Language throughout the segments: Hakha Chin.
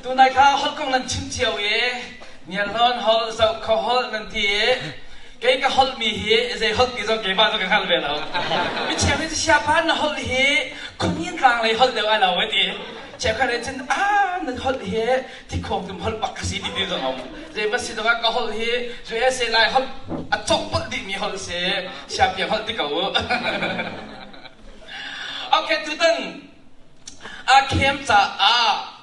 Tunai kha holh kong nan chim cio i Nialhlawn holh, Zohkho holh nan ti i kei ka holhmi hi zei holh ti zong keimah zong ka hngal ve lo. Mi cheu nih siapa na holh hi khuamin tlang lei holh deuh a lo a ti. Cheukhat nih cun ah nan holh hi thikhawng tum holh bak ka si ti ti zong a um. Zei va si zongah ka holh hi USA Lai holh a cawhpolh dihmi holh si. Siapiang holh ti ko u. Okay, tutan a khem caah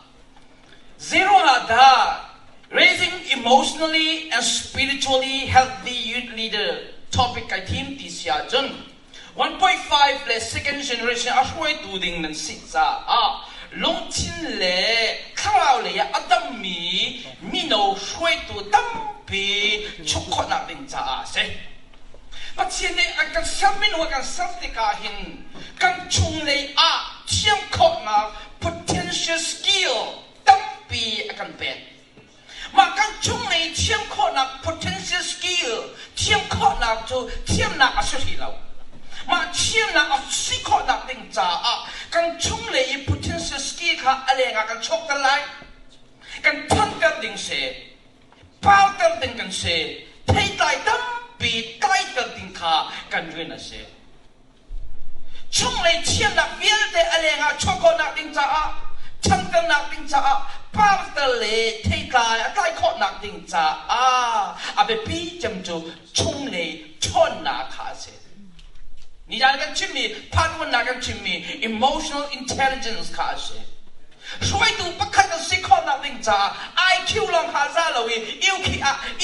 Zeiruangah dah Raising Emotionally and Spiritually Healthy Youth Leader topic kai thim ti si ahcun 1.5 le second generation a hruaitu ding nan si caah lungthin le thlarau lei ah a dammi mino hruaitu tampi chuk khawhnak ding caah a si. Pathian nih an kan ser minung a kan ser tikah hin kan chunglei ah thiam khawhnak potential skill tampi a kan pek. Mah kan chunglei thiam khawhnak potential skill thiam khawhnak cu thiamnak a si hrih lo. Mah thiamnak a si khawhnak ding caah kan chunglei i potential skill kha a leng ah kan chuakter lai. Kan thanter ding si. Pauter ding kan si. Theitlai tampi tlaiter ding kha kan rian a si. Chunglei thiannak vialte a lengah chuah khawhnak ding caah, ṭhanternak ding caah, parter le theitlai a tlai khawhnak ding caah a biapi cem cu chunglei ṭhawnnak kha a si. Nizan kan chimmi, phanwannak kan chimmi emotional intelligence kha a si. Hruaitu pakhat kan si khawhnak ding caah IQ lawng kha za lo i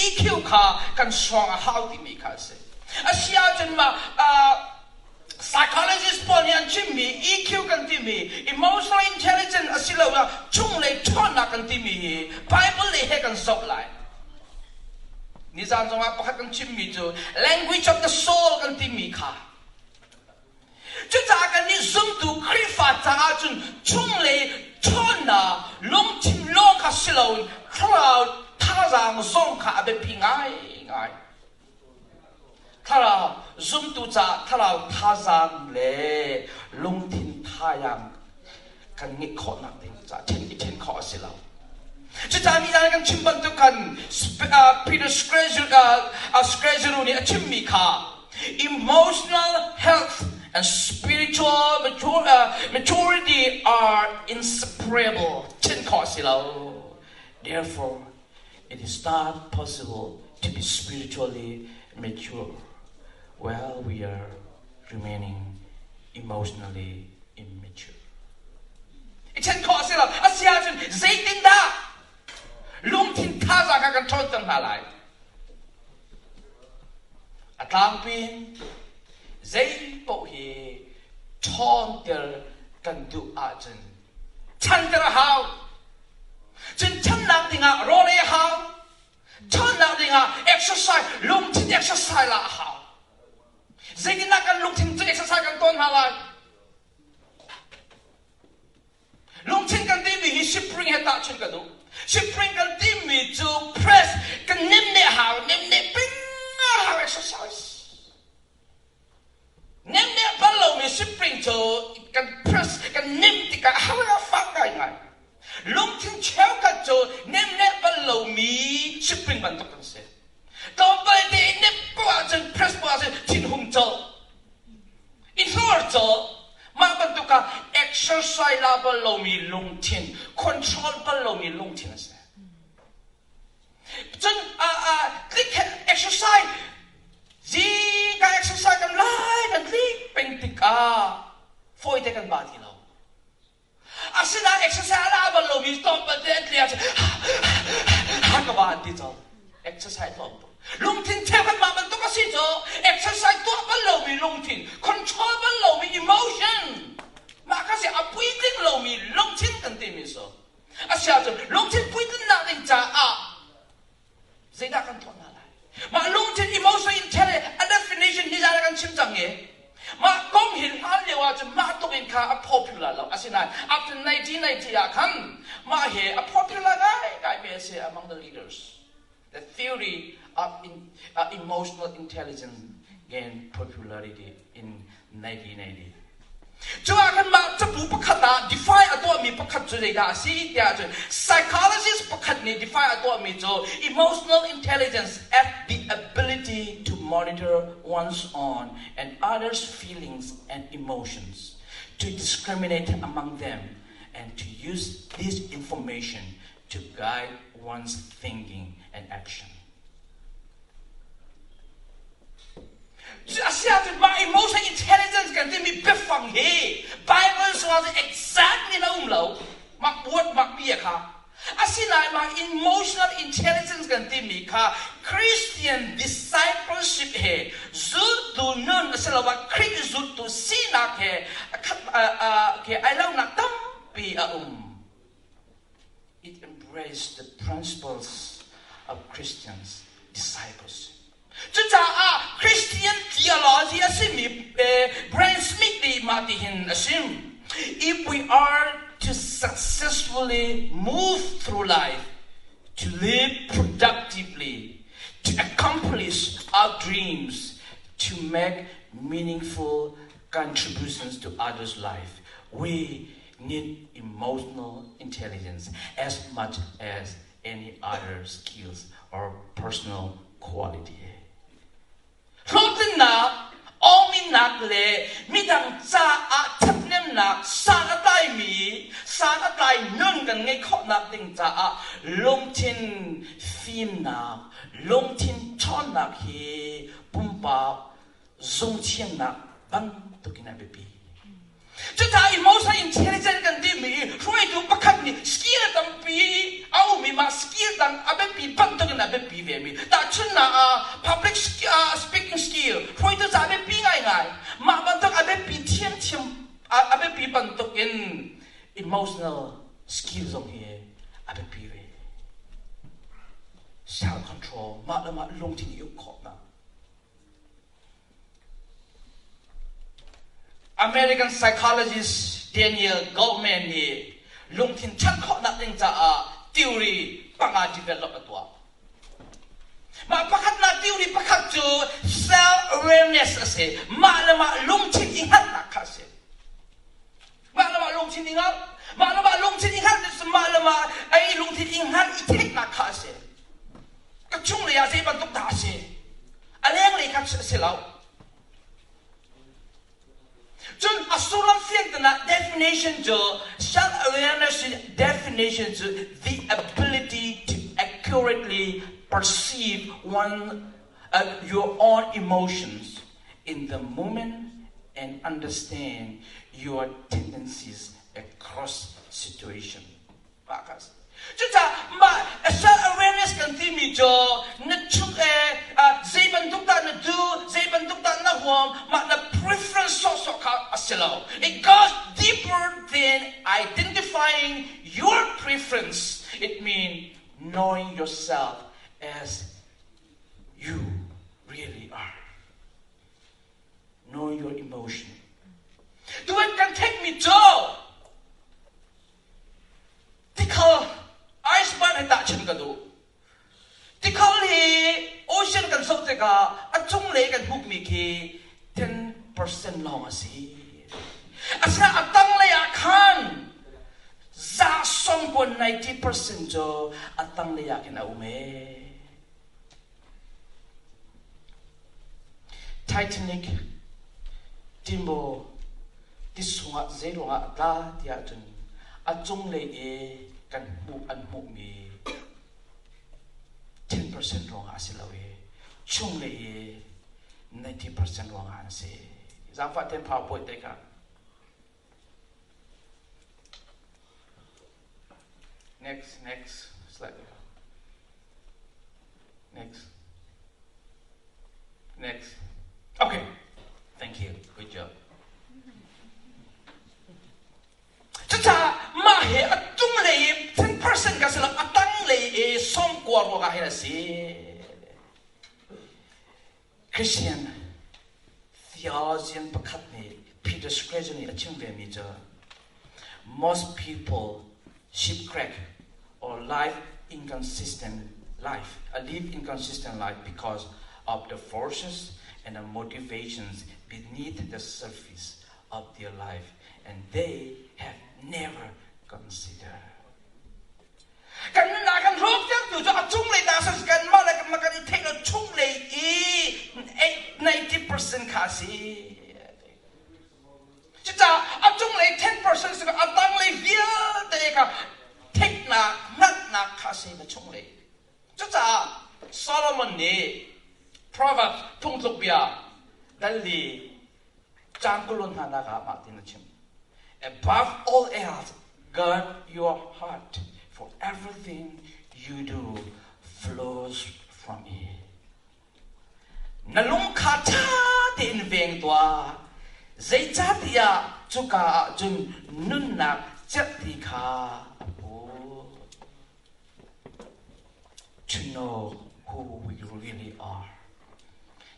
EQ kha kan suang a hau timi kha a si. A si ahcun mah psychologist pawl nih an chimmi EQ kan timi emotional intelligence asiloah chunglei ṭhawnnak kan timi hi Bible lei he kan zoh lai. Nizan zongah pakhat kan chimmi cu language of the soul kan timi kha. Cucaah kan nih zumtu Khrihfa caah cun chunglei ṭhawnnak lungthin lawng kha si loin thlarau thazaang zong kha a biapi ngaingai. Thlarau zumtu caah thlarau thazaang le lungthin thayang kan ngeih khawhnak ding caah ṭhen i ṭhen khawh a si lo. Cucaah mi hna kan chim bantuk khan Peter Scazzero nih a chimmi kha emotional health and spiritual maturity are inseparable. Ṭhen khawh a si lo. Therefore, it is not possible to be spiritually mature while we are remaining emotionally immature. I ṭhen khawh a si lo. A si ahcun zeitindah lungthin thazaang kha kan ṭhawnter hna lai? A tlangpi in zei paoh hi ṭhawnter kan duh ahcun chanter a hau. Cun ṭhannak dingah rawl ei a hau. Ṭhawnnak dingah exercise, lungthin exercise lah a hau. Zeitindah kan lungthin cu exercise kan tawn hna lai? Lungthin kan timi hi spring he tahchunh ka duh. Spring kan timi cu press kan nemneh hau, nemneh peng a hau exercise. Nemneh bal lomi spring cu kan press kan nem tikah a har a fak ngaingai. Lungthin cheukhat cu nemneh bal lomi spring bantuk kan si. Tlawmpal te i nep ko ahcun press ko ahcun thinhung colh. I hlor colh. Mah bantuk ah exercise la bal lomi lungthin, control bal lomi lungthin a si. Cun tlik exercise zingka exercise kan lai kan tlik peng tikah fawite kan ba ti lo. Asinain exercise a la bal lomi tlawmpal te an tli ahcun ha ka ba an ti cang. Exercise tlawm tuk. Lungthin cheukhat mah bantuk a si cu exercise tuah bal lomi lungthin, control bal lomi emotion. Mah kha si a puitling lomi lungthin kan timi so. Asiahcun lungthin puitlinnak ding caah zeidah kan tuah hna lai? Mah lungthin emotion intelligence a definition hi zan kan chim cang i mah kong hi hlan lio ahcun mah tuk in kha a popular lo. Asinain after 1990 ah khan mah hi a popular ngaingai mi a si among the leaders. The theory of emotional intelligence gained popularity in 1990. Cu ah khan mah cabu pakhat ah define a tuahmi pakhat cu zeidah a si tiah cun psychologist pakhat nih define a tuahmi cu emotional intelligence as the ability to monitor one's own and others' feelings and emotions, to discriminate among them, and to use this information to guide one's thinking and action. Asiahcun mah emotion intelligence kan timi biafang hi Bible chungah cun exactly na um lo. Mah word mah bia kha. Asinain mah emotional intelligence kan timi kha Christian discipleship he zultu nun asiloah Khrih zultu sinak he he ai lonak tampi a um. It embraced the principles of Christians disciples. Cucaah Christian theology a simi Brian Smith nih mah tihin a chim. If we are to successfully move through life, to live productively, to accomplish our dreams, to make meaningful contributions to others' life, we need emotional intelligence as much as any other skills or personal quality. Hlawhtlinnak, awminnak le midang caah ṭhathnemnak san a tlaimi, san a tlai nun kan ngeih khawhnak ding caah lungthin fimnak, lungthin ṭhawnnak hi pumpak zungthiamnak bantukin a biapi. Cucaah emotional intelligence kan timi hruaitu pakhat nih skill tampi a ummi mah skill dang a biapi bantukin a biapi vemi. Tahchunhnak ah public speaking skill hruaitu ca a biapi ngaingai. Mah bantuk a biapi thiamthiam a biapi bantukin emotional skill zong hi a biapi ve. Self control mah le mah lungthin i uk khawhnak. American psychologist Daniel Goleman nih lungthin ṭhan khawhnak ding caah theory panga develop a tuah. Mah pakhatnak theory pakhat cu self-awareness a si. Mah le mah lungthin i hngalhnak kha a si. Mah le mah lungthin i hngalh. Mah le mah lungthin i hngalh cu mah le mah ei lungthin i hngalh i theihnak kha a si. Ka chunglei ah zei bantuk dah a si? A lenglei kha a si lo. Cun a sullam fianternak definition cu self-awareness definition cu the ability to accurately perceive one your own emotions in the moment and understand your tendencies across situation. Cucaah mah self-awareness kan timi cu na chung e zei bantuk dah na duh, zei bantuk dah na huam, mah na preference sawhsawh kha a si lo. It goes deeper than identifying your preference. It means knowing yourself as you really are. Know your emotion. Tuan kan theihmi cu Tikhal iceberg he tahchun ka duh. Tikhal hi ocean kan zoh tikah a cunglei kan hmuhmi khi 10% lawng a si. Asinain a tanglei ah khan za sawmkua 90% cu a tanglei ah khin a um ee. Titanic timaw ti sungah zeiruangah a tla tiah cun a cunglei i kan hmuh an hmuhmi 10% ruangah a si lo i chunglei i 90% ruangah an si. Zaangfah tein PowerPoint te kha. Next, next slide. Next. Next. Okay. Thank you. Good job. Cucaah mah he a cunglei i 10% ka si lo a tanglei i sawmkua ruangah hin a si. Christian theologian pakhat nih Peter Scazzero nih a chim vemi cu most people shipwreck or life inconsistent life, a live inconsistent life because of the forces and the motivations beneath the surface. of their life and they have never considered. Kan nunnak kan hlawktertu cu a cunglei ta sa kanmah le kanmah kan i theih lo chunglei i 90% kha a si. Cucaah a cunglei 10% si a tanglei vialte kha theihnak, hngalhnak kha a si na chunglei. Cucaah Solomon nih Proverbs phungtluk bia dal li caang kulun hna nak ah mah tin a chim. Above all else, guard your heart, for everything you do flows from it. Na lung kha ṭha tein veng tuah, zeicahtiah cuka ah cun nunnak cerhti kha a put. To know who we really are.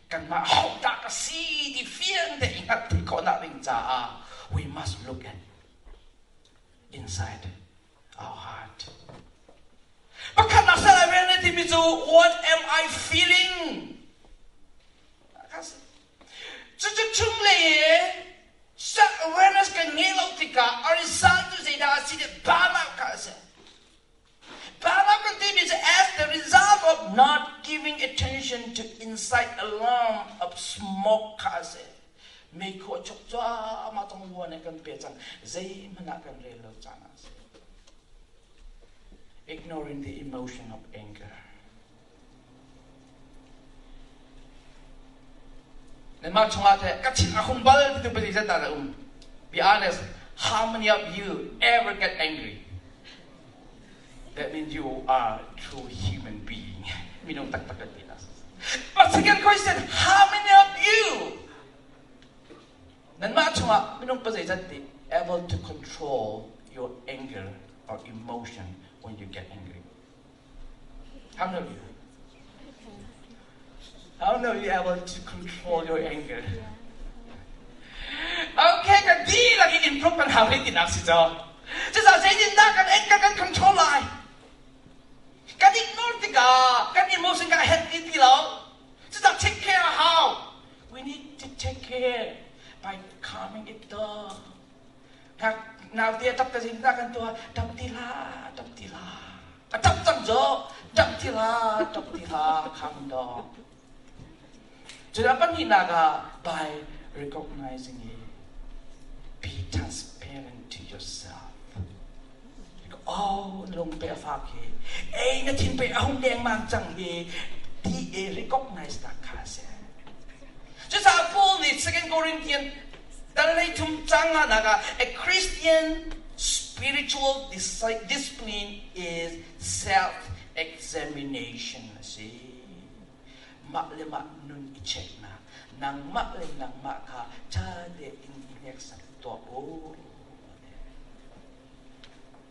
Kanmah hodah ka si ti fiang tein hngalh theih khawhnak ding caah we must look at inside our heart. Pakhatnak sal ai na timi cu what am I feeling? Cucu chunglei i self awareness kan ngeih lo tikah a result cu zeidah a si ti burnout kha a si. Burnout kan timi cu as the result of not giving attention to inside alarm of smoke kha a si. Meikhu a chuk cuahmah cang ruan in kan pe cang zeihmanh ah kan rel lo caan ah a si. Ignoring the emotion of anger. Nanmah chungah teh ka thin a hung bal ti tu pali zat dah um. Be honest, how many of you ever get angry? That means you are a true human being. Minung taktak kan ti But second question, how many of you nanmah chungah minung pazeizat ti able to control your anger or emotion when you get angry? How many of you? How many of you able to control your anger? Okay, kan dihlak in improve kan hau rih tinak si caw. Cucaah zeitindah kan anger kan control lai? Kan ignore tikah kan emotion kan het ti ti lo. Cucaah take care a hau. We need to take care by calming it down. Ngak naute a ṭap ka zeitindah kan tuah? Ṭap ti hlah, ṭap ti hlah. A ṭap cang cu, ṭap ti hlah, ṭap ti hlah, calm down. Cun a pahnihnak ah by recognizing it, be transparent to yourself. Oh, na lung pe a fak hi. Ei, na thin pe a hung dengmang cang hi. Ti e recognize nak kha a si. Cucaah Paul nih 2 Corinthian dal 13 cang nga ah a Christian spiritual discipline is self-examination a si. Mah le mah nun i checknak, nangmah le nangmah kha ṭha tein i hneksak tuah u.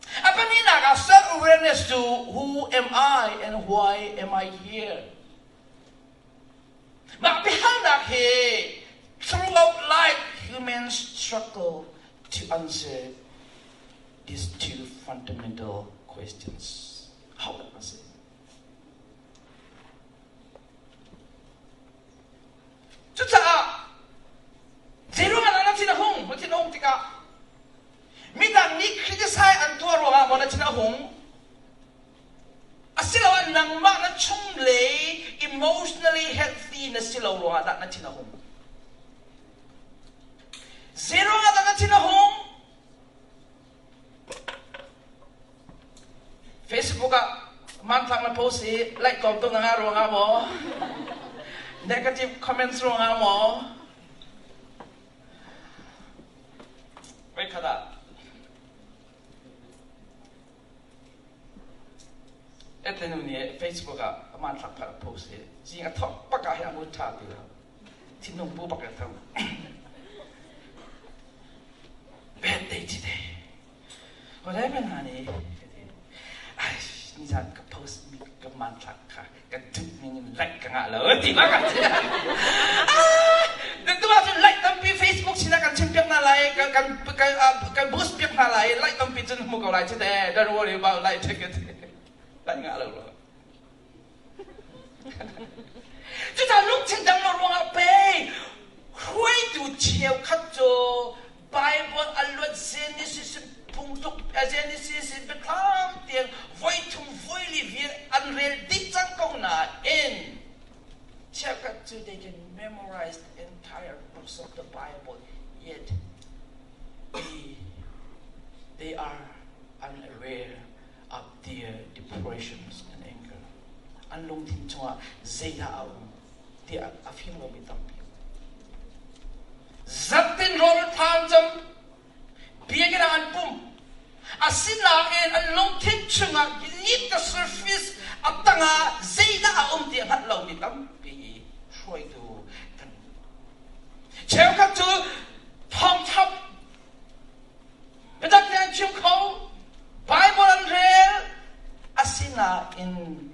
A pahnihnak ah self-awareness cu who am I and why am I here? Mah biahalnak hi throughout life humans struggle to answer these two fundamental questions. How dah a si? Cucaah zeiruang ah na thin a hung? Na thin a hung tikah midang nih criticize an tuah ruangah maw na thin a hung? Asiloah nangmah na chunglei emotionally healthy na si lo ruangah dah na thin a hung? Zeiruangah dah na thin a hung? Facebook ah hmanthlak na post i like tlawm tuk na ngah ruangah maw? Negative comments ruangah maw? Voikhat ah Etlenu nih Facebook ah hmanthlak phar a post i zing a thawk bak ah hin a mood ṭha ti lo. Thinlung pu bak in a tho. Bad day today. Whatever hna nih ai nizan ka post mi ka hmanthlak kha ka duh ning in like ka ngah lo ti bak ah tu ahcun like tampi Facebook sinah kan chim piak hna lai kan kan kan boost piak hna lai like tampi cun hmu ko lai cu te don't worry about like ticket like ngah lo lo Cucaah lungthin dam lo ruangah pei hruaitu cheukhat cu chungah zeidah a um ti a fiang lomi tampi. Zartin rawl thlan cam biakinn ah an pum. Asinain an lungthin chungah beneath the surface a tangah zeidah a um ti a hngalh lomi tampi hruaitu kan cheukhat cu thawngthap biatak an chim kho Bible an rel asinain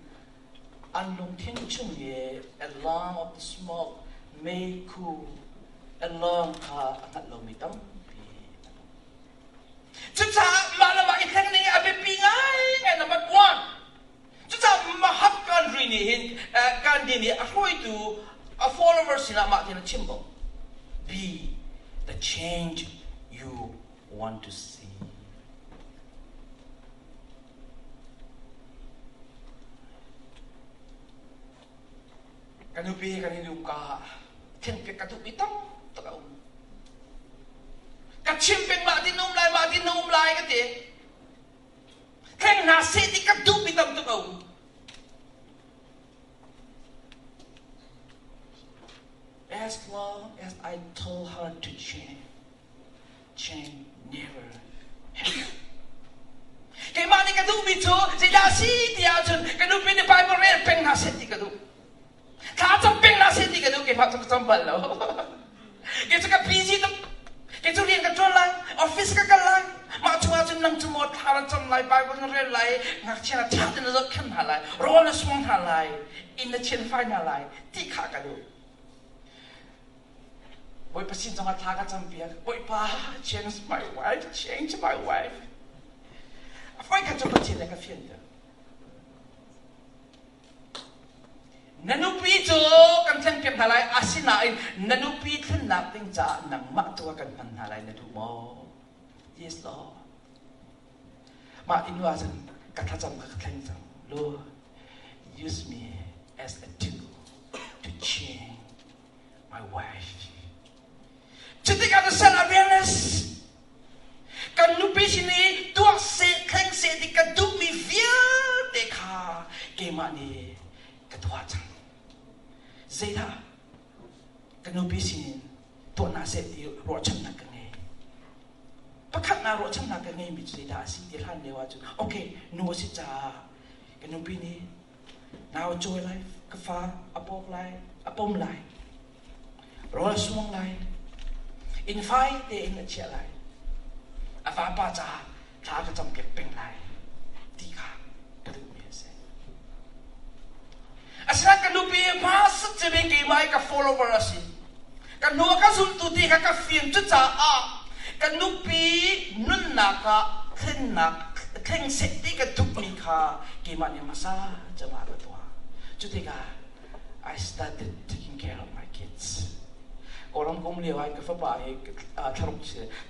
an lungthin chung i alarm of the smoke meikhu alarm kha a hngalh lomi tampi cucaah mah le mah i thleng ning a biapi ngaingai number one cucaah Mahatma Gandhi nih hin Gandhi nih a hruaitu a follower sinah mah tin a chim ko be the change you want to see. Ka nupi he kan i um ka thinpek ka duhmi tam tuk a um. Ka chim peng mah tin um lai mah tin na um lai ka ti. Thleng hna seh ti ka duhmi tam tuk a um. As long as I told her to change, change never happened. Keimah nih ka duhmi cu zeidah a si ti ahcun ka nupi nih Bible rel peng hna seh ti ka duh. Thla cam peng hna seh ti ka duh. Keimah cu ka cam bal lo. Kei cu ka busy tuk. Kei cu rian ka ṭuan lai, office ka kal lai. Mah chungah cun nang cu maw thla na cam lai, Bible na rel lai, ngakchia na ṭha tein na zohkhenh hna lai, rawl na suang hna lai, inn na thianfai hna lai ti kha ka duh. Bawipa sin zongah thla ka campiak. Bawipa, change my wife, change my wife. A foi khat cu Pathian nih ka fianter. Na nupi cu kan thlenpiak hna lai, asinain na nupi thlennak ding caah nangmah tu ah kan hman hna lai na duh maw? Yes, Lord. Mah ti hnu ahcun ka thlacam kha ka thleng cang. Lord, use me as a tool to change my wife. Cutikah the self awareness kan nupi sin i tuah seh thleng seh ti ka duhmi vialte kha keimah nih ka tuah cang. Zeidah ka nupi sinin tuah hna seh ti ruahchannak ka ngei. Pakhatnak ruahchannak ka ngeimi cu zeidah a si ti hlan lio ahcun okay nu a si caah ka nupi nih nau a cawi lai, ka fa a pawk lai, a pom lai, rawl a suang lai, inn fai tein a chiah lai, a vapa caah thla ka campiak peng lai ti kha ka duhmi a si. Asinain ka nupi hi hmasat cem keimah hi ka follower a si. Ka hnu a ka zultu ti kha ka fian cucaah ka nupi nunnak ah thlennak thleng seh ti ka duhmi kha keimah nih hmasa cem ah ka tuah. Cu tikah I started taking care of my kids. Kawlram kum lio ah ka fapa hi thlaruk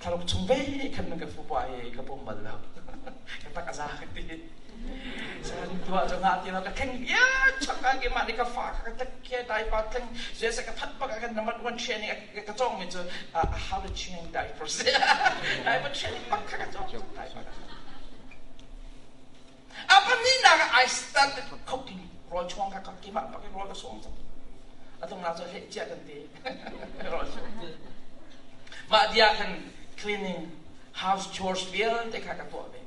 thlaruk chung ve khan ka fapa hi ka pom bal lo. Ka tak a za ka ti. San tuah cu nga ti lo ka thleng bia chak ah keimah nih ka fa ka ka ke diaper thleng zeisa ka that bak ah kan number one training ka cawng mi cu how to change diapers diaper training bak kha ka cawng diaper a pahnihnak ah I started cooking rawl chuang kha ka keimah bak in rawl ka suang cang a tungnak cu hleh cia kan ti rawl chuang mah dia khan cleaning house chores vialte kha ka tuah ve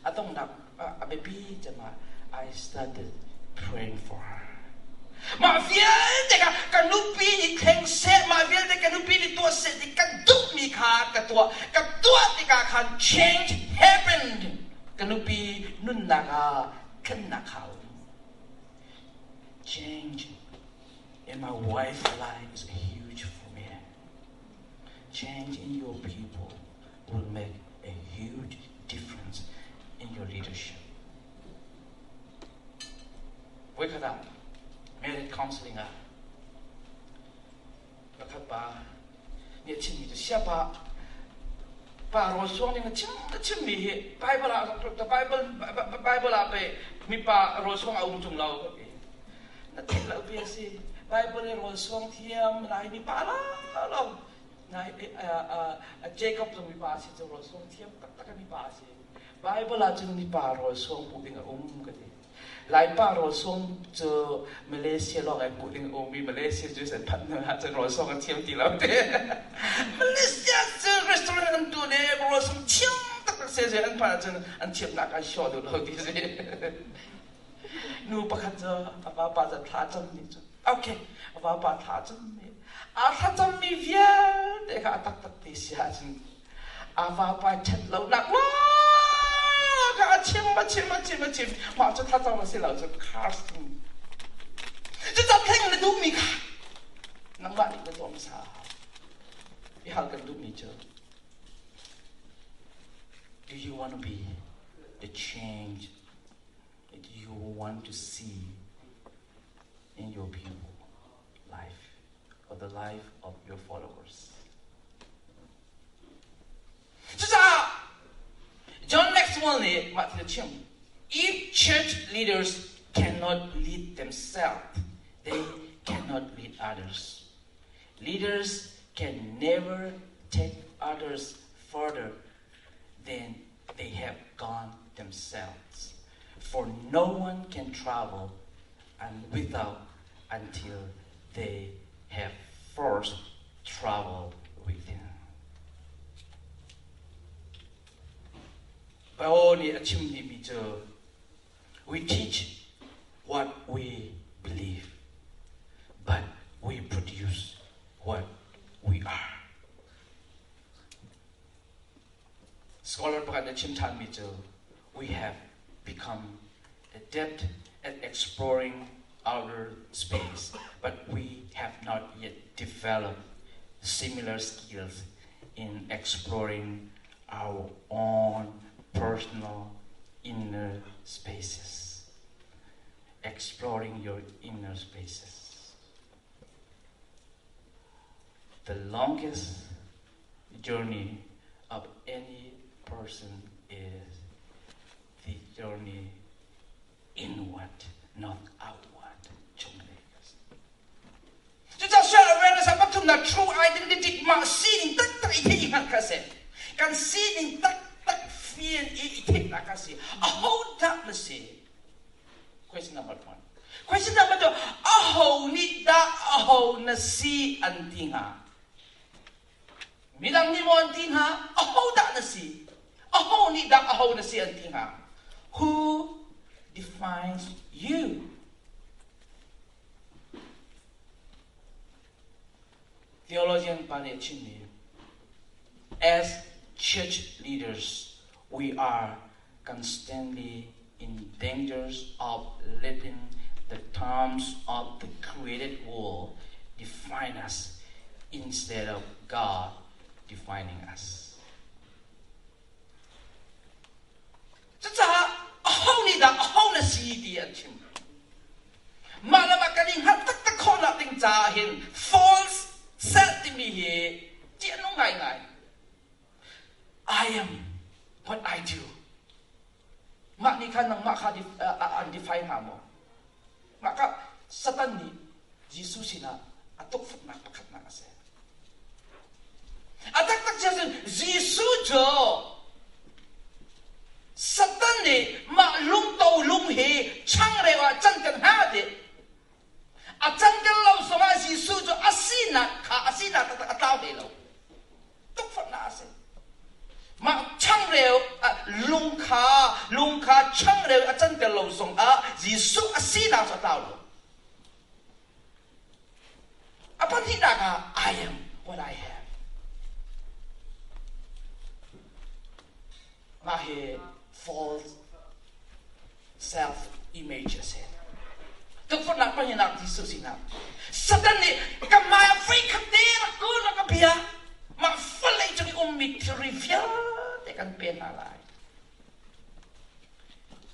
a donghnak a biapi cem ah I started praying for her. Mah vialte kha ka nupi nih thleng seh, mah vialte ka nupi nih tuah seh ti ka duhmi kha ka tuah. Ka tuah tikah khan change happened. Ka nupi nunnak ah thlennak kha a um. Change in my wife's life is huge for me. Change in your people will make a huge difference in your leadership. Voikhat ah marriage counseling ah pakhat pa nih a chimmi cu siapa pa rawl suang ning a chim a chimmi hi Bible ah Bible Bible ah pe mipa rawl suang a um tung lo ka ti na theih lo pi a si Bible i rawl suang thiam lai mipa la lo Jacob zong mipa a si cu rawl suang thiam taktak mipa a si. Bible ah cun mipa rawl suang bu ding a um ka ti. Laipa rawl sawm cu Malaysia lawng ai hmuh ding a um i Malaysia cu an phanh hnu ah cun rawl sawm an thiam ti lo te. Malaysia cu restaurant an tuan i rawl sawm thiam taktak se se an phanh ahcun an thiamnak ai sure duh lo ti si. Nu pakhat cu a vapa cu thla cam ni cu okay a vapa thla cam mi a thlacam mi vialte kha a taktak ti si ahcun a vapa ṭhat lonak lawng a chim a chim a chim a chim mah cu thlacam a si lo cu curse cucam thleng na duhmi kha nangmah nih na tuah hmasa i hal kan duhmi cu do you want to be the change that you want to see in your people life or the life of your followers. Cucaah John Maxwell nih mah thil a chim. If church leaders cannot lead themselves, they cannot lead others. Leaders can never take others further than they have gone themselves. For no one can travel and without until they have first traveled with him. Paul nih a chim dihmi cu we teach what we believe, but we produce what we are. Scholar pakhat nih a chim ṭhanmi cu we have become adept at exploring outer space, but we have not yet developed similar skills in exploring our own personal inner spaces. Exploring your inner spaces. The longest journey of any person is the journey inward, not outward. Chunglei Cucaah self awareness ah pathumnak true identity mah sining taktak i theih i hngalh kha a si. Kan sining taktak fian i i theihnak kha a si. Ahodah na si? Question number one. Question number two, aho nih dah aho na si an ti hnga? Midang nih maw an ti hnga? Ahodah na si? Aho nih dah aho na si an ti hnga? Who defines you? Theologian pa nih a chimmi As church leaders, we are constantly in dangers of letting the terms of the created world define us instead of God defining us. Cucaah aho nih dah aho na si ti an chim. Mah le mah kan i hngalh taktak khawhnak ding caah hin false self timi hi ṭih a nung ngaingai. I am what I do. Mah nih khan nangmah kha an define hnga maw? Mah kha Satan nih Jesuh sinah a tukforhnak pakhatnak a si. A taktak si ahcun Jesuh cu Satan nih mah lungto lung hi changreu ah canter hnga ti. A canter lo zongah Jesuh cu a sinak kha a sinak taktak a tlau hlei lo. Tukforhnak a si. Mah changreu lung kha lung kha changreu a canter lo zongah Jesuh a sinak cu a tlau lo. A pahnihnak ah I am what I have. Mah hi false self image a si. Tukforhnak pahnihnak Jesuh sinak. Satan nih ka hmai ah voi khat te rak kun rak ka bia. Mah vawlei cung i ummi thilri vialte kan pe hna lai.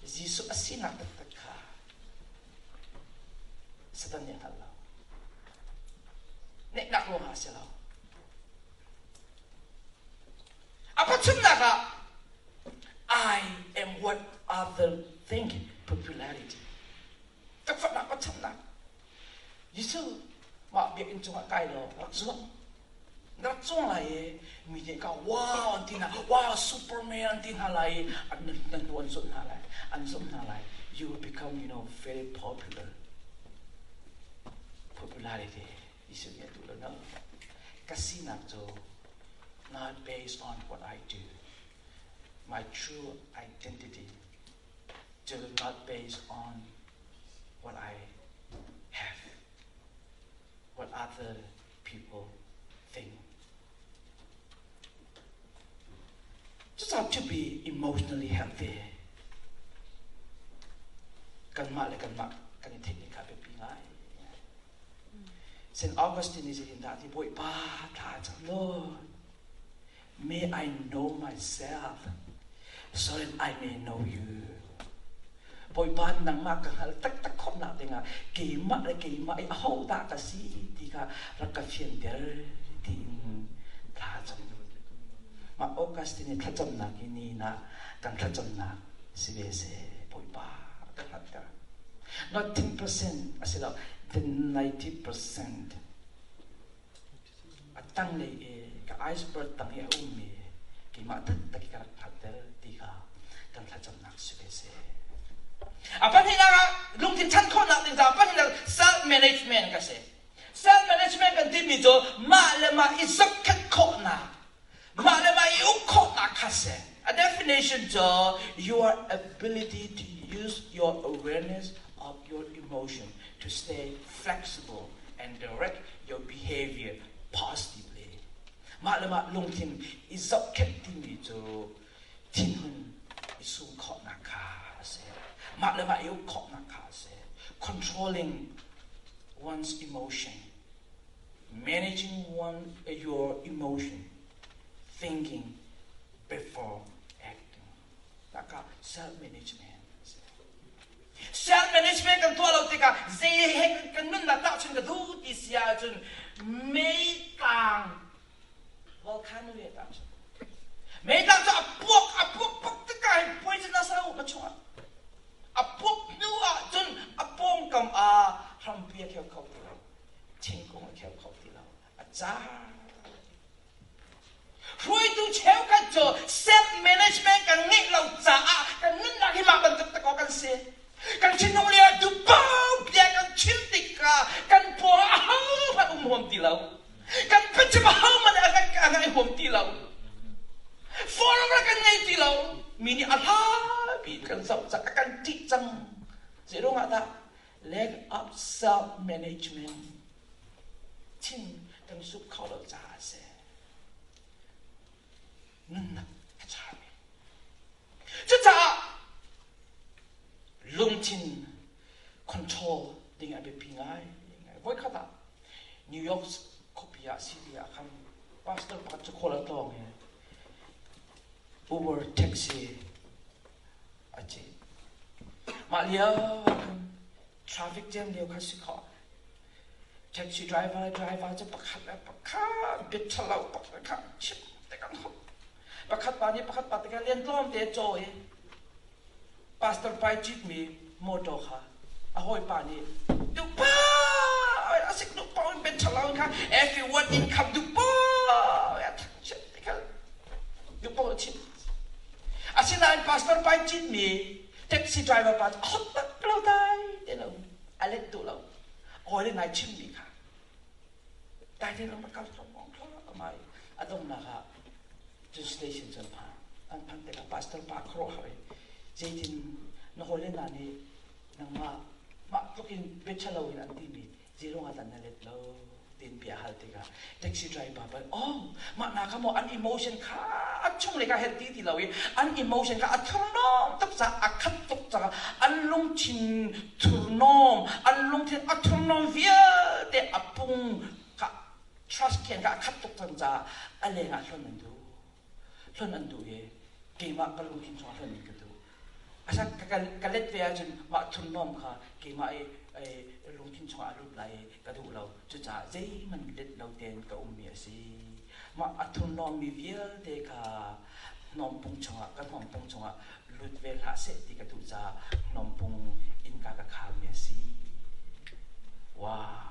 Jesuh a sinak taktak kha Satan nih a hngal lo. Neknak ruangah a si lo. A pathumnak ah I am what other think popularity. Takfaknak pathumnak. Jesuh mah biakinn cungah kai law rak zuang. Na rak cuang lai i mi nih ka wow an ti hna, wow Superman an ti hna lai i an nan hnu an zulh hna lai, an zumh hna lai. You will become, you know, very popular. Popularity. Jesuh nih a duh lo. No. Ka sinak cu not based on what I do. My true identity do not based on what I have, what other people think. Just have to be emotionally healthy. Kanmah le kanmah kan i theih ning kha biapi ngai. St. Augustine nih zeitindah ti Bawipa thla cam Lord may I know myself so that I may know you. Bawipa nangmah ka hngal taktak khawhnak dingah keimah le keimah i ahodah ka si ti kha rak ka fianter tiin thla cam. Mah Augustine i thlacamnak hi ni na kan thlacamnak si ve seh Bawipa ka hngalhter. Not 10% a si lo, the 90% a tanglei i ka iceberg tang i a ummi keimah taktak i ka rak hngalhter ti kha kan thlacamnak si ve seh. A pahnihnak ah lungthin chan khawhnak ding caah pahnihnak self management ka si. Self management kan timi cu mah le mah i zohkhenh khawhnak, mah le mah i uk khawhnak kha si. A definition cu your ability to use your awareness of your emotion to stay flexible and direct your behavior positively. Mah le mah lungthin i zohkhenh timi cu thinhun i sum khawhnak kha a si. Mah le mah i uk khawhnak kha a si. Controlling one's emotion, managing one your emotion, thinking before acting. Taka self-management. Self management kan tuah lo tikah zei he kan nunnak tahchun ka duh ti si ahcun meitlang volcano he tahchun. Meitlang cu a puak bak tikah hin poisonous a um a chungah. A puak hnu ahcun a pawngkam ah hrampi a kheu kho ti lo. Thingkung a kheu kho ti lo. A car. Hruaitu cheukhat cu self-management kan ngeih lo caah kan nunnak hi mah bantuk takaw kan si. Kan thinlung le ah dupau bia kan chim tikah kan paw ah ahohmanh um huam ti lo. Kan biachim ahohmanh a ngai huam ti lo. Forum kan ngei ti lo. Mi nih a hlapi kan zoh cang, a kan ṭih cang. Zeiruangah dah? Lack of self-management. Thin kan sup kho lo caah a si. Nunnak a charmi. Cucaah lungthin control ding a biapi ngai. Voikhat ah New York khuapi ah city ah khan pastor pakhat cu khual a tlawng i Uber taxi a cit. Mah lio ah khan traffic jam lio kha si khawh. Taxi driver le driver cu pakhat le pakhat bit ṭhalo pakhat kha chim te kan hop. Pakhat pa nih pakhat pa te kha lian tlawm te caw i pastor pai citmi motor kha a hawipa nih duhpa a sik duhpa in bit ṭhalo in kha everyone income duhpa a thangchiat te kha duhpa a chim. Asinain pastor pai citmi taxi driver pa cu a hot tak lo dai te lo a let duh lo. Hawi le nai chimmi kha dai te lo kal thluahmah thluahmah i a donghnak ah cun station cu an phan. An phanh tikah pastor pa khuaruahhar i zeitin na hawile hna nih nangmah mah tluk in bia ṭhalo in an timi zeiruang ah dah na let lo tiin bia hal tikah taxi driver pa oh mah hna kha maw an emotion kha a chung lei kha het ti ti lo i an emotion kha a thurhnawm tuk caah a khat tuk caah an lungthin thurhnawm an lungthin a thurhnawm vialte a pung kha trust can kha a khat tuk cang caah a leng ah hlon an duh hlon an duh i keimah ka lungthin chungah hlon in ka duh asa ka let ve ahcun mah thurhnawm kha keimah i lungthin chungah a lut lai i ka duh lo cucaah zeihmanh let lo tein ka ummi a si mah a thurhnawmmi vialte kha hnawmpung chungah ka hnawmpung chungah lut ve hlah seh ti ka duh caah hnawmpung innka ka kharmi a si wow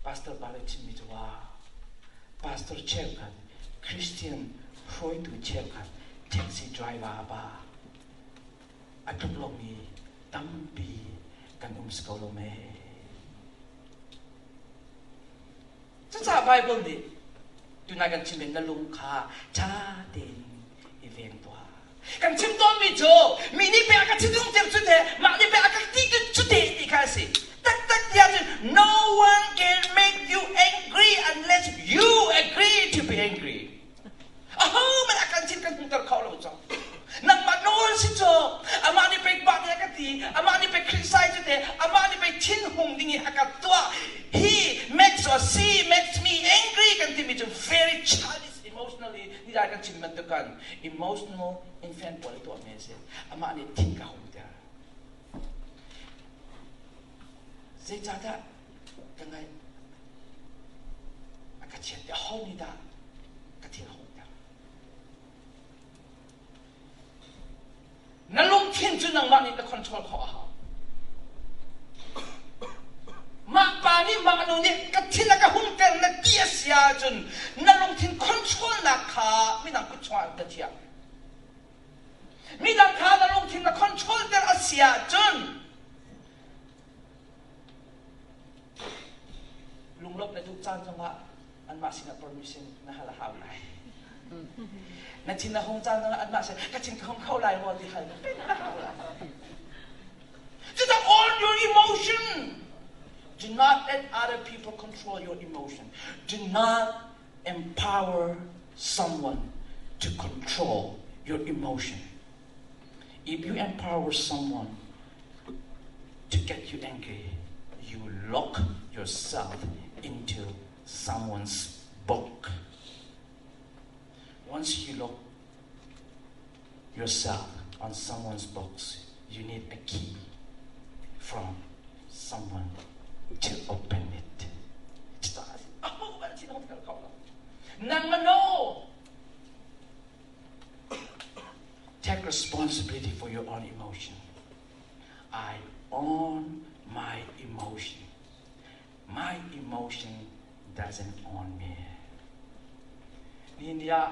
pastor pa le chimmi cu wow pastor cheukhat Christian hruaitu cheukhat taxi driver pa a tluk lomi. Tampi kan um si ko lo me. Cucaah Bible nih tunai kan chim na lung kha ṭha tein i veng tuah. Kan chim tawnmi cu mi nih pek a ka thinlung ter cu te, mah nih pek a ka ti cu te ti kha a si. Taktak tiah cun no one can make you angry unless you agree to be angry. Ahohmanh a kan thin kan hmuhter kho lo cang. Nangmah nawl si cu amah nih pei pa nih a ka ti, amah nih pei criticize cu te, amah nih pei thinhung ding i a ka tuah. He makes or she makes me angry kan timi cu very childish emotionally ni dai kan chim bantuk kan emotional infant pawl i tuahmi a si. Amah nih thin ka hung ter. Zeicahdah ka ngaih a ka chiat aho nih dah ka thin a hungter? Na lungthin cu nangmah nih na control khawh a hau. Mah pa nih mah nu nih ka thin a ka hungter na ti a si ahcun na lungthin control nak kha midang kut chungah na chiah. Midang kha na lungthin na control ter a si ahcun lunglawmh na duh caan zongah anmah sinah permission na hal a hau lai. Na thin a hung caan zongah anmah sin ka thin ka hung kho lai maw ti hal na hau lai. Cucaah all your emotion. Do not let other people control your emotion. Do not empower someone to control your emotion. If you empower someone to get you angry, you lock yourself into someone's book. Once you lock yourself on someone's box, you need a key from someone to open it. Nang Take responsibility for your own emotion. I own my emotion. My emotion doesn't own me. Ni ah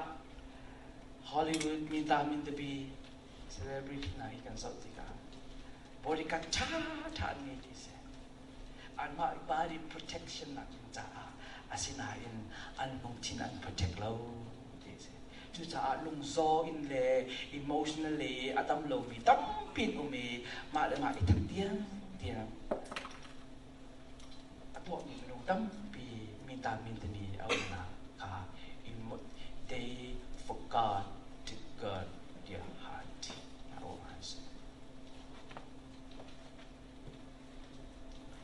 Hollywood mi ta min tapi celebrity hna hi kan zoh tikah bodyguard ṭha ṭha an ngei ti si. Anmah body protection nak ding caah asinain an lungthin an protect lo ti si. Cucaah lungzaw in le emotionally a dam lomi tampi an um i mah le mah i that tiang tiang a tuahmi minung tampi minta min timi a umnak kha they forgot to guard their heart.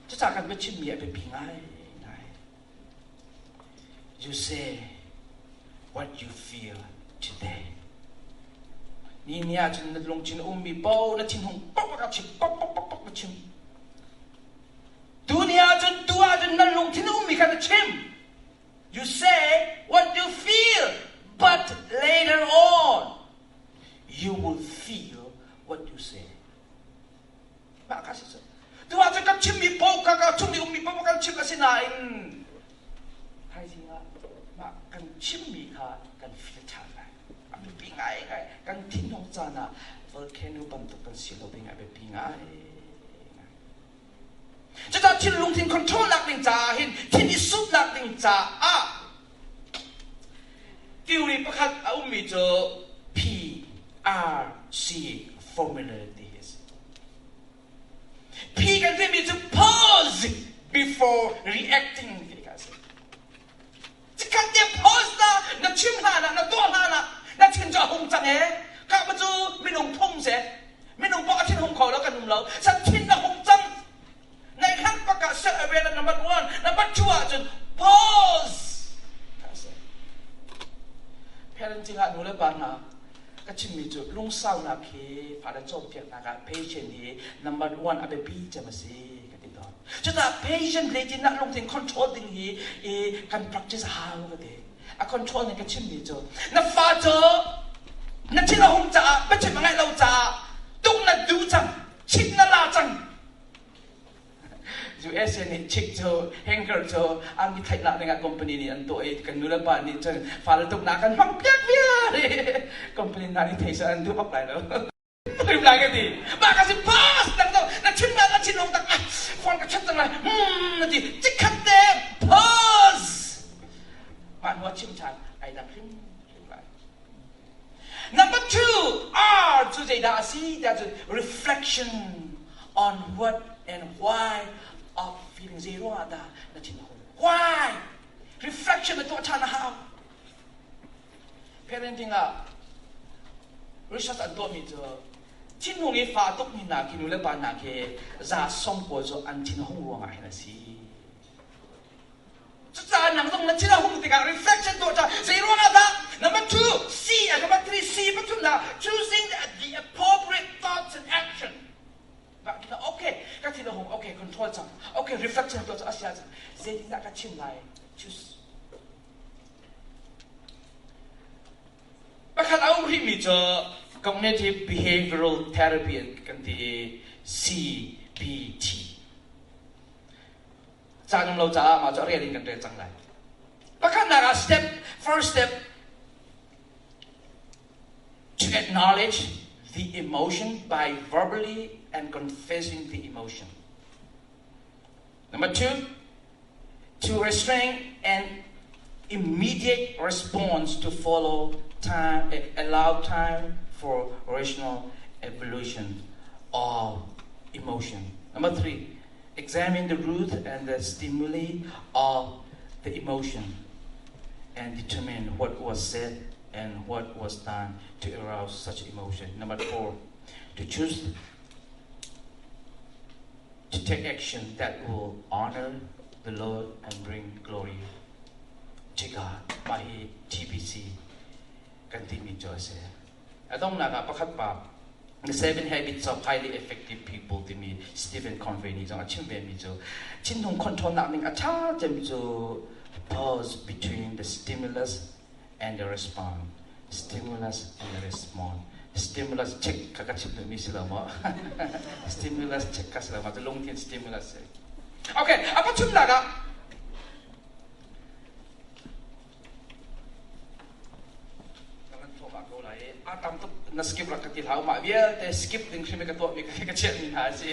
Cucaah kan biachimmi a biapi ngaingai. You say what you feel today. Ni ni ahcun na lungthin a ummi paoh na thinhung pok a chim pok pok pok pok na chim. Tu ni ahcun tu ahcun na lungthin a ummi kha na chim. You say what you feel, but later on you will feel what you say. Mah kha si Tu ah cun kan chimmi paoh kha ka chung i ummi paoh kan chim asinain thaizing ah mah kan chimmi kha kan feel ṭhan lai. A biapi ngaingai. Kan thinhung caan ah volcano bantuk kan si lo ding a biapi ngai. Cucaah thil lungthin control nak ding caah hin thin i sutnak ding caah theory pakhat a ummi cu PRC formula ti hi a si. P kan timi cu pause before reacting ti kha a si. Cikhat te pause na na chim hlan ah na tuah hlan ah na thin cu a hung cang ee. Ka cu minung phung se minung pawh a thin hung kho lo kan um lo. San thin na hung cang. Nai hlang pak ah self awareness number one, number two ah cun pause. Parenting ah nu le pa hna ka chimmi cu lungsaunak hi fale cawnpiaknak ah patient hi number one a biapi cem a si ka ti tawn. Cucaah patient zeitindah lungthin control ding hi i kan practice a hau ka ti. A control ning ka chimmi cu na fa cu na thin a hung caah biachim a ngaih lo caah tuk na duh cang, chit na la cang. USA nih chick cu hanger cu an i thlaihnak dingah company nih an tuah i kan nu le pa nih cun fale tuknak kan hmang piak viar i company hna nih thei seh an duh bak lai lo. Rim lai ka ti. Mah ka si pass dang do. chim cang lai. Hmm na ti. Chikkhat te pause. Mah hnu ah chim ṭhan ai dang hrim hrim lai. Number two, R cu zeidah a si tiah cun reflection on what and why of feeling zei ruangah dah na thin a hun. Why? Reflection na tuah ṭhan a hau. Parenting ah research an tuahmi cu thinhung i fa tukmi hna khi nu le pa hna khi za sawm pawl cu an thin a hung ruangah hin a si. Cucaah nang zong na thin a hung tikah reflection tuah ṭhan. Zei ruangah dah? Number two, C and number three, C pathumnak, choosing the appropriate thoughts and action. Mah khin okay, ka thin a hung, okay, control cang. Okay, reflection tuah cang, a si ahcun zeitindah ka chim lai? Choose. Pakhat a um rihmi cu cognitive behavioral therapy kan ti i CBT. Caan um lo caah mah cu a rel in kan rel cang lai. Pakhatnak ah step, first step, to acknowledge the emotion by verbally and confessing the emotion. Number two, to restrain an immediate response to follow time, allow time for rational evolution of emotion. Number three, examine the root and the stimuli of the emotion and determine what was said and what was done to arouse such emotion. Number four, to choose to take action that will honor the Lord and bring glory to God. Mah hi TBC kan timi cu a si. A donghnak ah pakhat pa The Seven Habits of Highly Effective People timi Stephen Conway nih zong a chim vemi cu thinlung control nak ning a ṭha cem cu pause between the stimulus and the response. Stimulus and the response. Stimulus check kha ka chim duhmi si lo maw? Stimulus check kha si lo maw? Cu lungthin stimulus si. Okay, a pathumnak ah A tam tuk na skip rak ka ti hlah mah vialte skip ding hrim ka tuahmi ka chiahmi hna a si.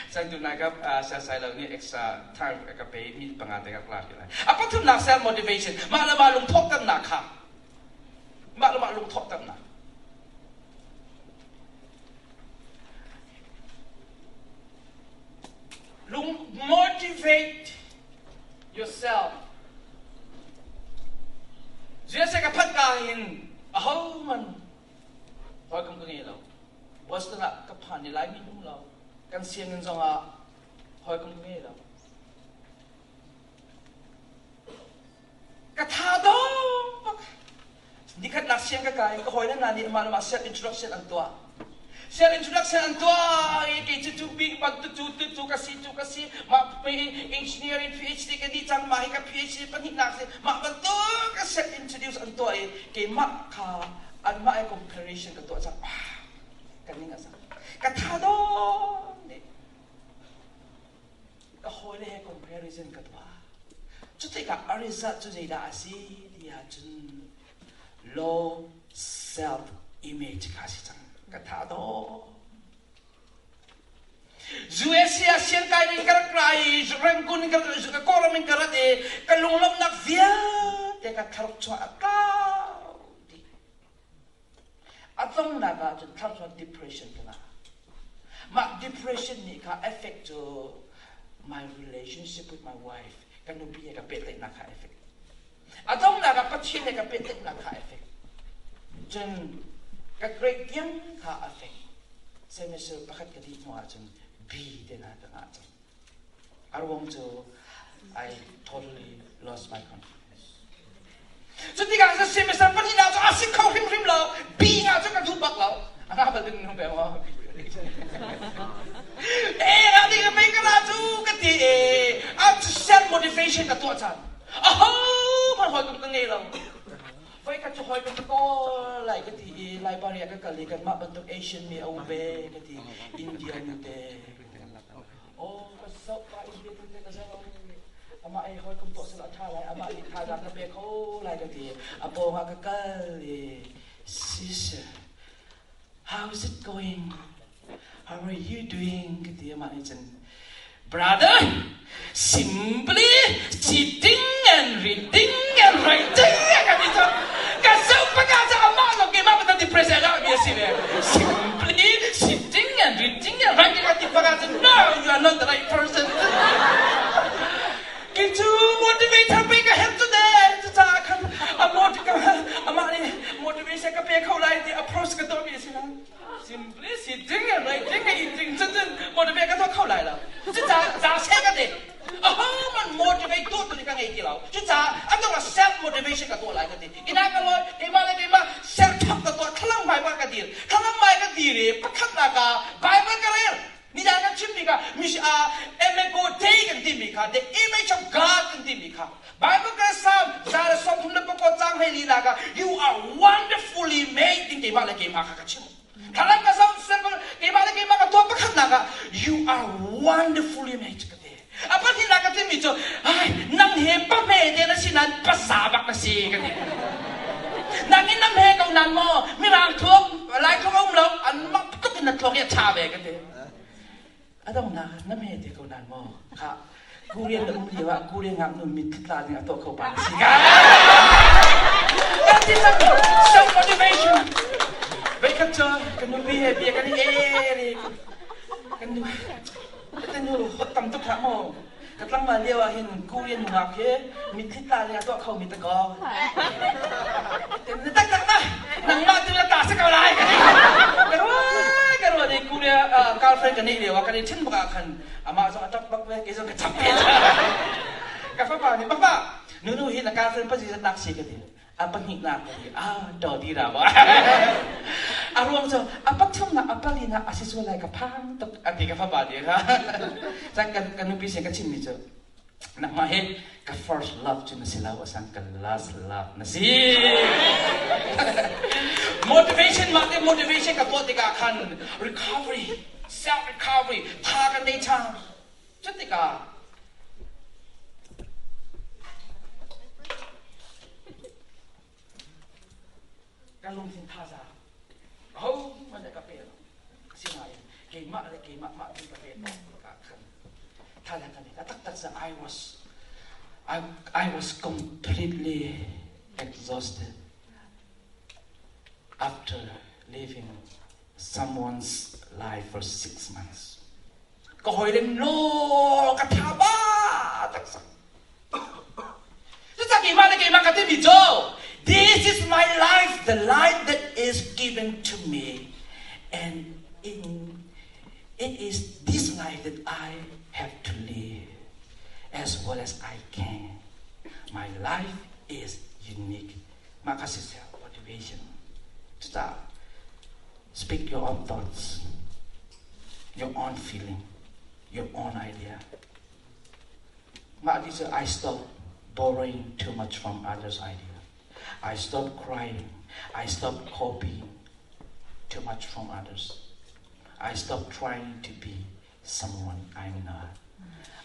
Sang tu nai ka sai lo nih extra time ka pe mi panga te ka lak lai. A pathumnak self motivation mah le mah lungthawhternak kha mah le mah lungthawhternak lung motivate yourself. Jesuh ka phanh ka hin ahohmanh hawikom ka ngei lo. Boston ah ka phan i Laimi um lo. Kan sianginn zongah hawikom ka ngei lo. Ka tha dong bak. Nikhatnak siang ka kai, ka hawile hna nih amah le mah self introduction an tuah. Self introduction an tuah i kei cu cu bik bantuk cu tu cu ka si cu ka si mah engineering PhD ka dih cang mah hi ka PhD pahnihnak si mah bantuk ka self introduce an tuah i keimah kha anmah i comparison ka tuah cang ah ka ning a zak ka tha dawm dih ka hawile he comparison ka tuah. Cutikah a result cu zeidah a si ti ahcun low self image kha a si cang. Ka tha dawh. USA ah siangkai ding ka rak ra i Rangoon in ka Kawlram in ka rat i ka lunglawmhnak vialte ka thlaruk chungah a tlau dih. A donghnak ah cun thlarchuan depression ka ngah. Mah depression nih kha effect cu my relationship with my wife, ka nupi he ka pehtlaihnak kha effect. A donghnak ah Pathian he ka pehtlaihnak kha effect. Cun ka grade tiang kha affect. Semester pakhat ka dih hnu ahcun B te hna ka ngah cang. A ruang cu I totally lost my confidence. Cu tikah cun semester pahnihnak cu a si kho hrimhrim lo. B nga cu ka duh bak lo. A nga bal ding nung pe maw? E nga ding ka pe ka ra cu ka ti e. A self motivation ka tuah chan. Aho hmanh hawikom ka ngei lo. Voikhat cu hawikom ka kawl lai ka ti i library ah ka kal i kanmah bantuk Asian mi a um ve ka ti. India nu te. Aw ka zoh ka in bia te ka zoh amah ei hawikom tuah selaw a ṭha lai amah nih thazaang ka pe kho lai ka ti a pawng ah ka kal i sis how's it going how are you doing ka ti amah nih cun Brother, simply sitting and reading and writing ka ti cu ka zoh paka ca amah zong keimah bantuk depression a mi a si ve. Simply sitting and reading and writing ka ti paka cu no, you are not the right person. Kei cu motivator pe ka herh cu de cucaah khan a amah nih motivation ka pe kho lai ti approach ka tuahmi a si lo. Simply sitting and writing and eating cun motivate ka tuah kho lai lo. Cucaah za seh ka ti. Ahohmanh motivate tuah tu nih ka ngei ti lo. Cucaah a dong ah self motivation ka tuah lai ka ti. Inn ah ka lawi keimah le keimah self talk ka tuah thlalang hmai ka dir. Thlalang hmai ka dir i pakhatnak ah Bible ka rel. Nidang kan chimmi kha imago Dei kan timi kha the image of God kan timi kha Bible kan Psalm 139 cang hei lila ka you are wonderfully made ding keimah le keimah kha ka chim. Thalam ka zoh keimah le keimah ka tuah pakhatnak ah you are wonderfully made ka ti. A pahnihnak ka timi cu ai nang he pa hme te na si nain pasa bak na si ka ti. Nang in nam he ko nan maw mirang thuak lai thuak a um lo an mak tuk in na thuak hi a ṭha ve ka ti. A dongnak nam he te ko nan maw kha Korean na um lio ah Korean ngaknu mit tla ding a tuah kho pa na si ka. Kan ti cang self motivation. Veikhat cu kan nupi he bia kan i el i kan nu Ka nu hot tam tuk hlah maw? Ka tlangval lio ah hin Korean nungak hi mitthli tla le a tuah khomi ta ko. Na taktak ma? Nangmah tu na ta si ko lai. Ka ruah ka ruah ni Korea girlfriend ka neih lio ah kan i ṭhen bak ah khan amah zong a ṭap bak ve kei zong ka ṭap ve. Ka fapa nih papa nunu hi na girlfriend pa zat nak si ka ti. A pahnihnak ka ti a to ti ra maw a ruang cu a pathumnak a palinak a si sual lai ka phang tuk a ti ka fapa ti kha cang kan kan nupi sin ka chimmi cu nangmah hi ka first love cu na si lo asang ka last love na si. Motivation mah te motivation ka tuah tikah khan recovery, self recovery tha kan nei ṭhan. Cu tikah ka lungthin thazaang ahohmanh nih ka pe lo. Asinain keimah le keimah mah tin ka pe tawk tikah khan thazaang ka nei. A taktak cu I was completely exhausted after living someone's life for 6 months. Ka hawile law ka tha ba taksak. Cucaah keimah le keimah ka timi cu this is my life, the life that is given to me, and it is this life that I have to live as well as I can. My life is unique. Mah kha si self motivation. Cucaah speak your own thoughts, your own feeling, your own idea. Mah ti cu I stop borrowing too much from others' idea. I stop crying. I stop copying too much from others. I stop trying to be someone I'm not.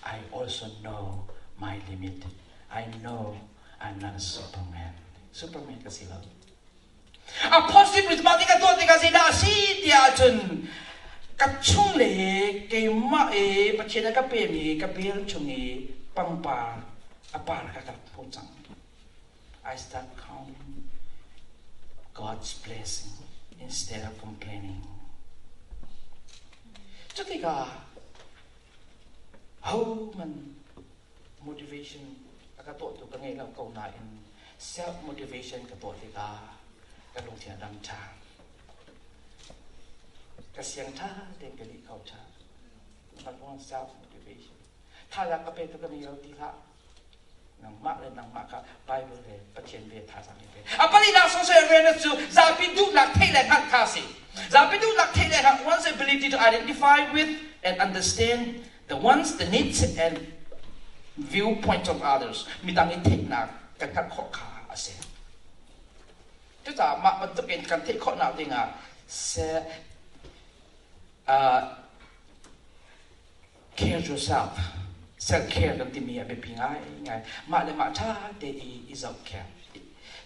I also know my limit. I know I'm not a Superman. Superman ka si lo. A positive mah ti ka tuah tikah zeidah a si tiah ahcun ka chung le keimah i Pathian a ka pemi ka bel chung i pangpar a par kha ka rak hmuh cang. I start counting God's blessing instead of complaining. Cu tikah hohmanh motivation a ka tuahtu ka ngei lo ko nain self motivation ka tuah tikah ka lungthin a dam ṭhan. Ka siang ṭha tein ka lih kho ṭhan. Not one self motivation. Thazaang ka pe tu ka ngei lo ti hlah. Nangmah le nangmah kha Bible le Pathian bia thazaang i pe. A palinak social awareness cu zapi duhnak theih le hngalh kha a si. Zapi duhnak theih le hngalh, one's ability to identify with and understand the wants, the needs and viewpoints of others. Midang i theihnak kan hngalh khawh kha a si. Cucaah mah bantuk in kan theih khawhnak dingah care yourself, self care kan timi a biapi ngaingai. Mah le mah ṭha te i zohkhenh.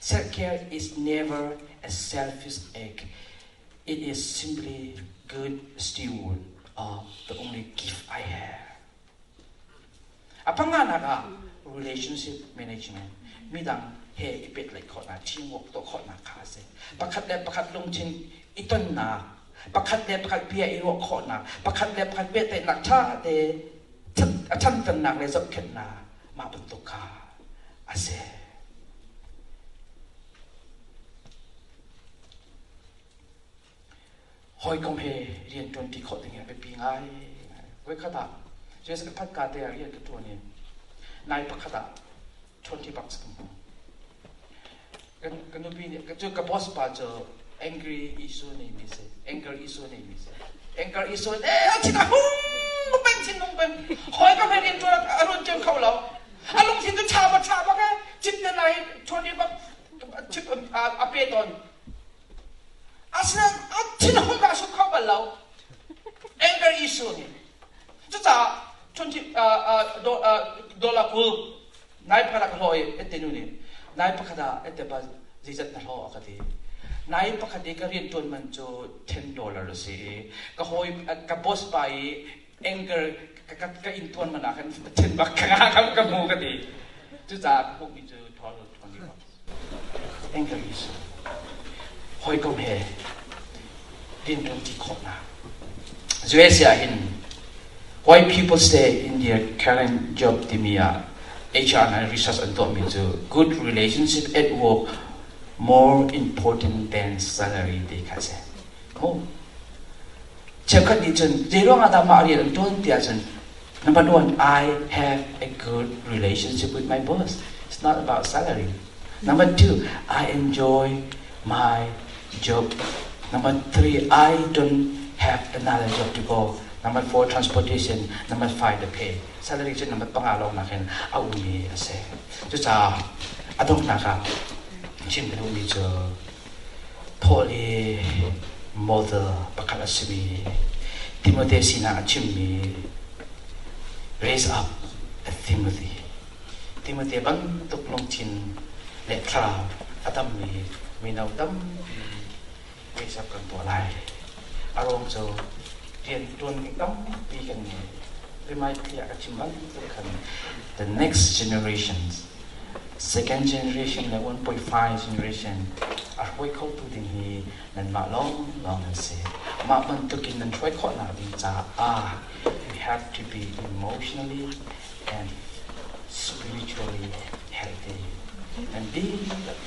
Self care is never a selfish act. It is simply good steward of the only gift I have. A panganak ah relationship management, midang he i pehtlaih khawhnak, teamwork tuah khawhnak kha a si. Pakhat le pakhat lungthin i tonnak, pakhat le pakhat bia i ruah khawhnak, pakhat le pakhat pehtlaihnak ṭha te a ṭhanternak le zohkhenhnak mah bantuk kha a si. Hawikom he rian ṭuanṭi khawh ding hi a biapi ngai. Voikhat ah US ka phanh ka te ah rian ka ṭuan i nai pakhat ah $20 ka hmu. Kan nupi nih cu ka boss pa cu angry issue neimi si, anger issue neimi si. Anger issue eh a thin a hung peng thinlung peng. Hawikom he rian ṭuan a ruan ṭuan kho lo. A lungthin cu ṭha ba ṭha bak eh cit te nai $20 chip a pe tawn. Asinain a thinhung a suk kho bal lo. Anger issue nih. Cucaah 20 dollar 20 nai pakhat ah ka hlawh i ette nu nih nai pakhat ah ette pa zeizat na hlawh a ka ti. Nai pakhat i ka rian ṭuan man cu $10 a si i ka hawi ka boss pa i anger ka ka in tuan man ah khan thin bak ka ka hmu ka ti. Cucaah ka hmuhmi cu $20. Anger issue. Hawikom he rianṭuanṭi khawhnak. US ah hin why people stay in their current job timi ah HR nih research an tuahmi cu good relationship at work more important than salary ti kha a si. Mu. Cheukhat nih cun zeiruang ah dah mah rian an ṭuan tiah cun Number one, I have a good relationship with my boss. It's not about salary. Number two, I enjoy my job. Number three, I don't have another job to go. Number four, transportation. Number five, the pay. Salary cu number panga lawng nakin a ummi a si. Cucaah a donghnak ah chim ka duhmi cu Paul i model pakhat a simi Timote sinah a chimmi Raise up a Timothy. Timote bantuk lungthin le thlarau a dammi mino tampi raise up kan tuah lai. A ruang cu rian ṭuan ding tampi kan ngei. Rimai tiah ka chim bantuk khan the next generations Second generation le 1.5 generation a hruai khotu ding hi nanmah lawnglawng nan si. Mah bantukin nan hruai khawhnak ding caah you have to be emotionally and spiritually healthy. Nan dihlak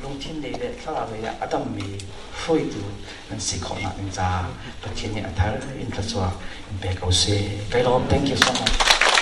lungthin lei le thlarau lei ah a dammi hruaitu nan si khawhnak ding caah Pathian nih a thar in thluachuah in pe ko seh. Kai lawm. Thank you so much.